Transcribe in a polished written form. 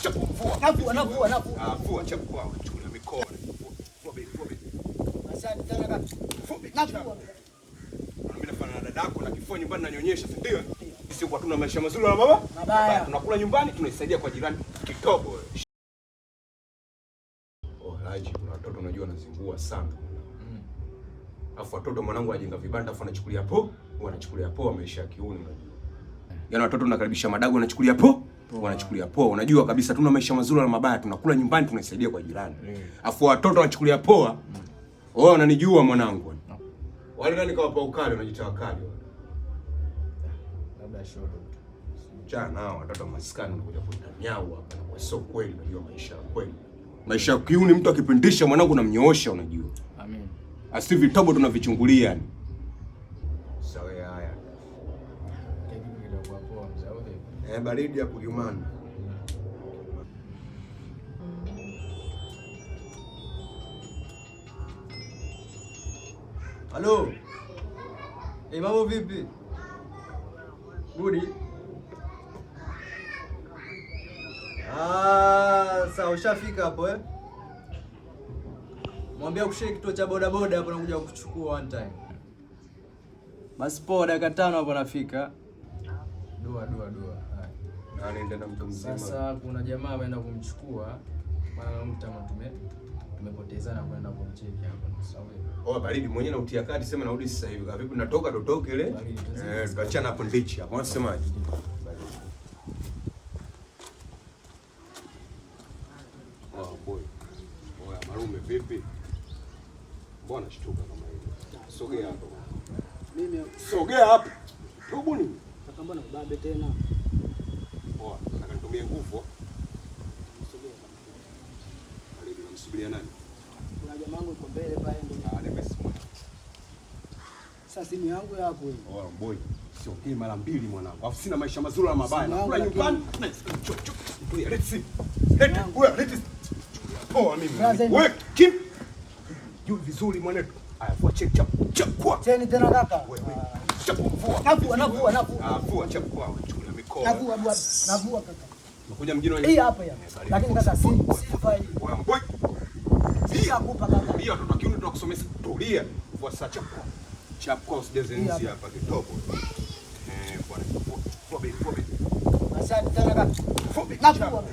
Chapu vua. Navua, navua, navua. Ah, vua chapu kwa chukulia mikono. Vua baby, vua baby. Asante sana kaka. Vua baby. Navua. Mimi nafana na dadako na kifua nyumbani nanyonyesha, si ndio? Sisi kwa tuna maisha mazuri na baba? Mabaya. Tunakula nyumbani, tunaisaidia kwa jirani kitobo. Oh, Haji, kuna watoto unajua wanazingua sana. Alafu watoto mwanangu anajenga vibanda afu anachukulia po, wanachukulia poa maisha ya kiuni unajua. Yaani watoto tunakaribisha madago wanachukulia po, wanachukulia poa. Unajua kabisa tuna maisha mazuri na mabaya, tunakula nyumbani tunaisaidia kwa jirani. Afu watoto wanachukulia poa. Wao wananijua mwanangu. Wale nani kawapa ukali wanajiita wakali wale. Labda shodo. Mchana nao watoto wa maskani wanakuja kuleta nyau hapa na kwa sio kweli, unajua maisha ya kweli. Maisha ya kiuni mtu akipindisha mwanangu namnyoosha unajua. Amin. Asi vitobo tunavichungulia yani. Sawa haya. Kitu kitakuwa poa mzee, au vipi? Eh, baridi hapo Kiumani. Halo. Eh, mambo vipi? Budi. Ah, sawa ushafika hapo eh? Mwambia kushika kituo cha bodaboda hapo nakuja kukuchukua one time. Basi poa, dakika 5 hapo nafika. Dua dua dua. Haya. Na nenda na mtu mzima. Sasa kuna jamaa ameenda kumchukua maana mtu kama tumepotezana kwenda kumcheki hapo. Sawa. Oh, baridi mwenyewe nautia kadi sema narudi sasa hivi. Kwa vipi natoka totoke ile? Baridi, Eh, tuachana hapo ndichi hapo. Unasemaje? Oh boy. Oya, marume vipi? Mbona shtuka kama hivi? Sogea hapo. Mimi Sogea hapo. Tubu nini? kaka, mbona ubabe tena? Poa, nataka nitumie nguvu. Sogea. Baridi namsubiria nani? Kuna jamaa wangu yuko mbele pale ndio. Ah, nipe simu. Sasa simu yangu yako hii. Oya boy, siongee mara mbili mwanangu. Alafu sina maisha mazuri na mabaya. Simu yangu Nakula lakini- nyumbani. Cho cho. Tulia, let's see. Let wewe, let's poa mimi. Brother, Wewe kim. Juu vizuri mwanetu. Aya, vua check chap. Chap kwa. Tena tena kaka. Wewe. Chap vua. Navua, navua, navua. Ah, vua chap kwa. Chukulia mikono. Navua, navua, navua kaka. Unakuja mjini wewe. Hii hapa ya. Lakini kaka si sifa hii. Oya boy. Sitakupa kaka. Hiyo watoto wa kiume tunakusomesha. Tulia. Vua saa chap kwa. Chap kwa usijaze nzi hapa kidogo. Eh, bwana. Vua baby, vua baby. Asante sana kaka. Vua baby. Navua.